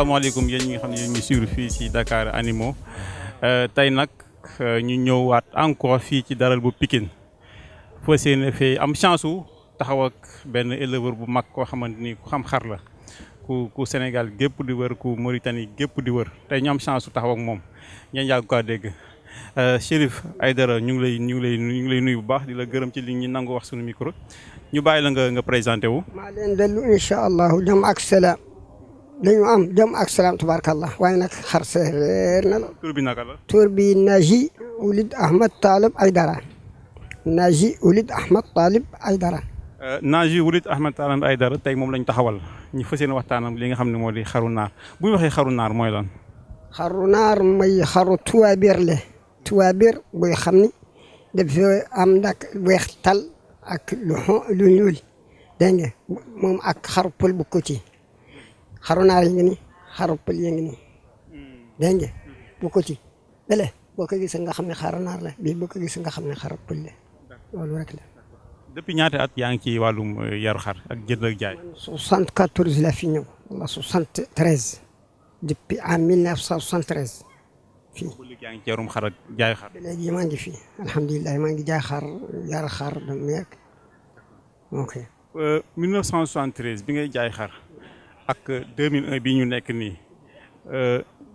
salaamaaleykum yéen ñi nga xam ne yéen ñu suivre fii ci Dakar Animaux tey nag ñu ñëwaat encore fii ci daral bu Pikine foo seen fee am chance su taxaw ak benn éleveur bu mag koo xamante ni ku xam xar la ku Sénégal gépp di wër ku Mauritanie gépp di wër tey ñu am chance su taxaw ak moom ñeen yàgg ko dégg Chérif Aïdara ñu ngi lay nuyu bu baax di la gërëm ci li ñu nangu wax suñu micro ñu bàyyi la nga présenté wu. maa leen dellu incha allahu jàmm ak salaam dañu am jàmm ak salaam tabarakallah waaye nag xar seereer na la. tur bi naka la. tur bi Naji Ould Ahmed Talib Aïdara Naji Ould Ahmed Talib Aïdara. Naji Ould Ahmed Talib Aïdara tey moom lañ taxawal ñu fas yéene waxtaanam li nga xam ne moo di xaru naar bu ñu waxee xaru naar mooy lan. xaru naar mooy xaru tuwaabir le tuwaabir booy xam ni dafa am nag weex tal ak lu ñuul dégg nga moom ak xaru pël bu ko ci xaru naar yi ngi ni xaru pël yi ngi ni dégg nga bu ko ci bele boo ko gis nga xam ne xaru naar la bii boo ko gis nga xam ne xaru pël la loolu rek la. depuis ñaata at yaa ngi ci wàllum yaru xar ak jënd ak jaay. 74 la fi ñëw wala 73 depuis en 1973 fii. bu léegi yaa ngi ci yarum xar ak jaay xar. léegi maa ngi fii alhamdulilah maa ngi jaay xar yar xar da nekk ok. 1973 bi ngay jaay xar ak 2001 bi ñu nekk nii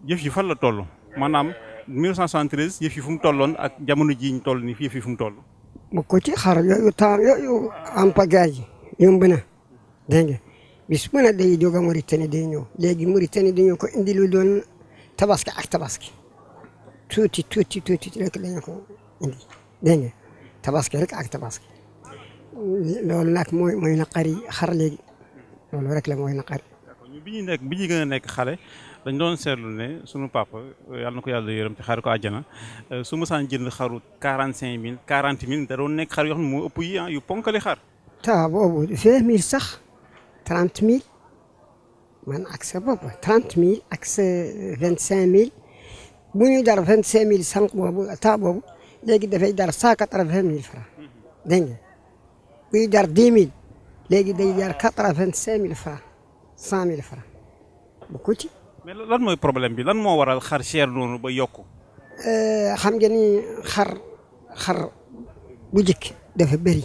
yëf yi fan la toll maanaam 1973 yëf yi fu mu tolloon ak jamono jii ñu toll nii fii yëf yi fu mu toll. bu ko ci xar yooyu temps yooyu am pagaay yomb na dégg nga bis bu ne day jóge Mauritanie day ñëw léegi Mauritanie dañoo ko indi lu doon tabaski ak tabaski tuuti rek lañu ko indi dégg nga tabaski rek ak tabaski loolu nag mooy naqari xar léegi loolu rek la mooy naqari. bi ñu gën a nekk xale dañ doon seetlu ne sunu papa yàlla na ko yàlla yërëm te xaar ko àjjana su ma saan jënd xaru 45 000 40 000 da doon nekk xar yoo xam ne moo ëpp yi yu ponkali xar. taa boobu 20 000 sax 30 000 man ak sa bopp 30 000 ak sa 25 000 bu ñu dar 25 000 sànq boobu taa boobu léegi dafay dar 180 000 francs dégg nga buy dar 10 000 léegi day dar 85 000 francs 100 000 francs bu ko ci. mais lan mooy problème bi lan moo waral xar cher noonu ba yokku. xam nga ni xar bu njëkk dafa bëri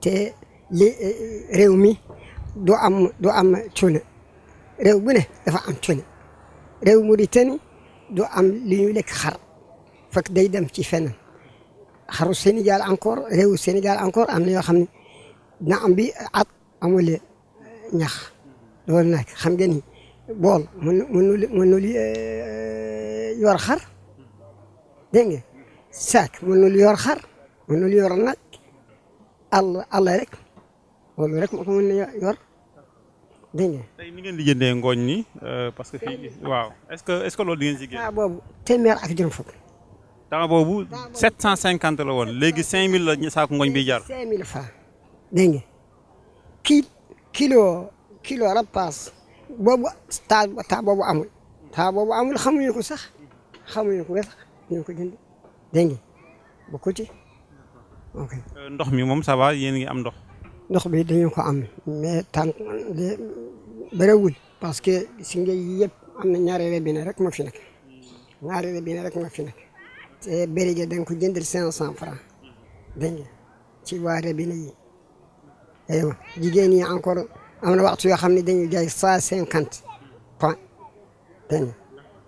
te li réew mi du am coono réew bu ne dafa am coono réew Mauritanie du am li ñu lekk xar fekk day dem ci fenn xaru Sénégal encore réewu Sénégal encore am na yoo xam ne na am bi at amul ñax loolu nag xam nga ni bool mënul yor xar dégg nga saak mënul yor xar mënul yor nag àll rek loolu rek moo ko mën a yor dégg nga. tey ni ngeen di jëndee ngooñ ni parce que fii waaw est-ce que loolu di ngeen si génn. temps boobu téeméer ak juróom fukk. temps boobu 750 la woon léegi 5000 la saako ngooñ bi jar. 5000 francs dégg nga kilo rapaas boobu taa boobu amul xamuñu ko sax ñu ko jënd dégg nga bu ko ci ok. ndox mi moom ça va yéen ngi am ndox. ndox bi dañu ko am mais tant bëriwul parce que si nga yëpp am na ñaari robinet rek moo fi nekk te bëri ga da nga ko jëndal 500 francs dégg nga ci waa robinet yi aywa jigéen ñi encore am na waxtu yoo xam ne dañuy jaay 150 points dégg nga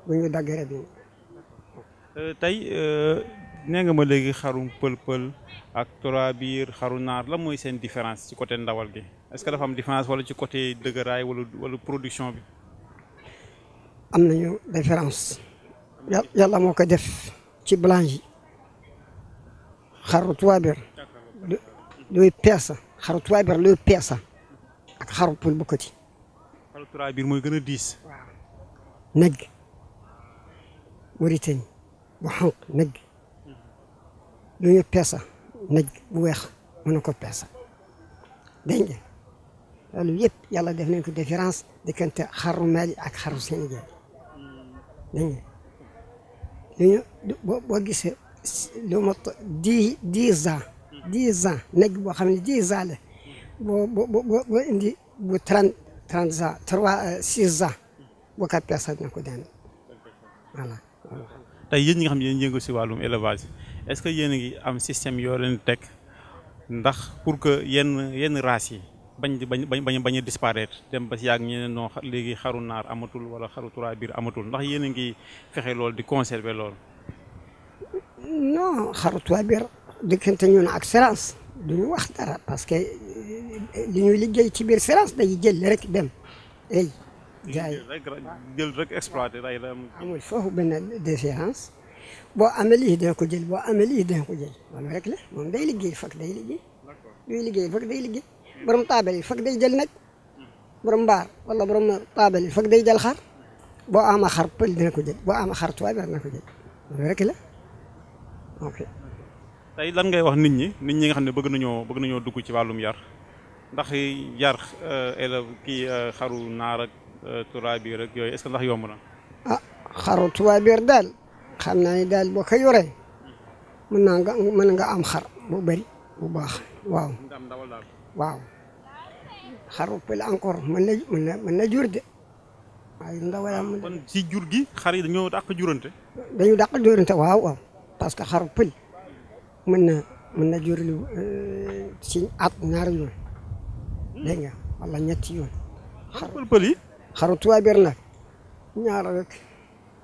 bu ñu dagg robinet. tey nee nga ma léegi xarum pël ak torabiir xaru naar la mooy seen différence ci côté ndawal gi est-ce que dafa am différence wala ci côté dëgëraay wala production bi. am nañu différence yàlla moo ko def ci blanche yi xaru tuwaabir luy peesa xaru tuwaabir luy peesa ak xaru pël bu ko ci. xaru torabiir mooy gën a diis. waaw nag Mauritanie bu xonq nag lu ñu peesa nag bu weex mën na ko peesa dégg nga loolu yëpp yàlla def nañ ko différence diggante xaru Mali ak xaru Sénégal dégg nga lu ñu boo gisee lu mot 10 ans nag boo xam ne 10 ans la boo indi bu 30 ans 3 6 ans bu 4 personnes na ko daan voilà. tey yéen ñi nga xam ne yéen yëngu si wàllum élevage est-ce que yéen a ngi am système yoo leen teg ndax pour que yenn races yi bañ a disparaître dem ba si yàgg ñeneen noo léegi xaru naar amatul wala xaru trois biir amatul ndax yéen a ngi fexe loolu di conserver loolu. non xaru trois biir diggante ñun ak Seras duñu wax dara parce que li ñuy liggéey ci biir Seras day jël rek dem ay jaay jël rek exploité ray la amul foofu benn différence boo amee lii dina ko jël boo amee lii dina ko jël loolu rek la moom day liggéey fekk day liggéey duy liggéey fekk day liggéey borom taabal yi fekk day jël nag borom mbaar wala borom taabal yi fekk day jël xar boo ama xar pël dina ko jël boo ama xar tubaab dina ko jël loolu rek la ok. tey lan ngay wax nit ñi nga xam ne bëgg nañoo dugg ci wàllum yar ndax yar élève kii xaru naar ak tubaab bi rek yooyu est-ce que ndax yomb na. ah xaru tubaab bi daal xam naa ne daal boo ko yoree mën nga am xar bu bëri bu baax waaw. waaw xaru pël encore mën na jur de waaye ndawal kon ci jur gi xar yi dañoo dàq jurante. dañu dàq jurante waaw parce que xaru pël mën na jur lu ci at ñaari yoon dégg nga wala ñetti yoon. xaru pël yi. xaru tubaab bi nag ñaar rek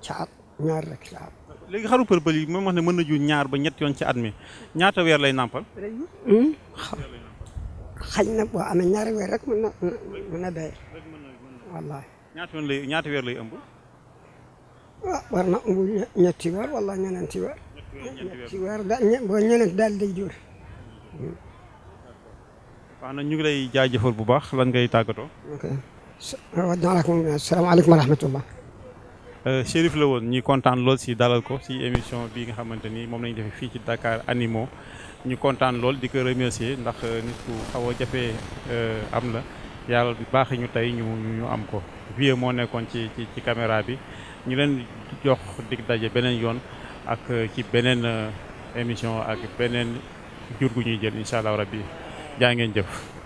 ca at ñaar rek la am. léegi xaru pël yi moom wax ne mën na jur ñaar ba ñetti yoon ci at mi ñaata weer lay nàmpal. xañ na boo amee ñaari weer rek mën na béy wallaahi. ñaata weer lay ëmb. ah war na ëmb ñetti weer wala ñeneenti weer. ñetti weer boo ñeneent daal day jur. wax na ñu ngi lay jaajëfal bu baax lan ngay tàggatoo. ok salaamaaleykum wa rahmatullah. Chérif la woon ñi kontaan lool si dalal ko si émission bi nga xamante ni moom lañu defee fii ci Dakar Animaux ñu kontaan lool di ko remercier ndax nit ku xaw a jafe am la yàlla baaxee ñu tey ñu am ko vieux moo nekkoon ci caméra bi ñu leen jox dig daje beneen yoon ak ci beneen émission ak beneen jur gu ñuy jël incha allah rabbi jaa ngeen jëf.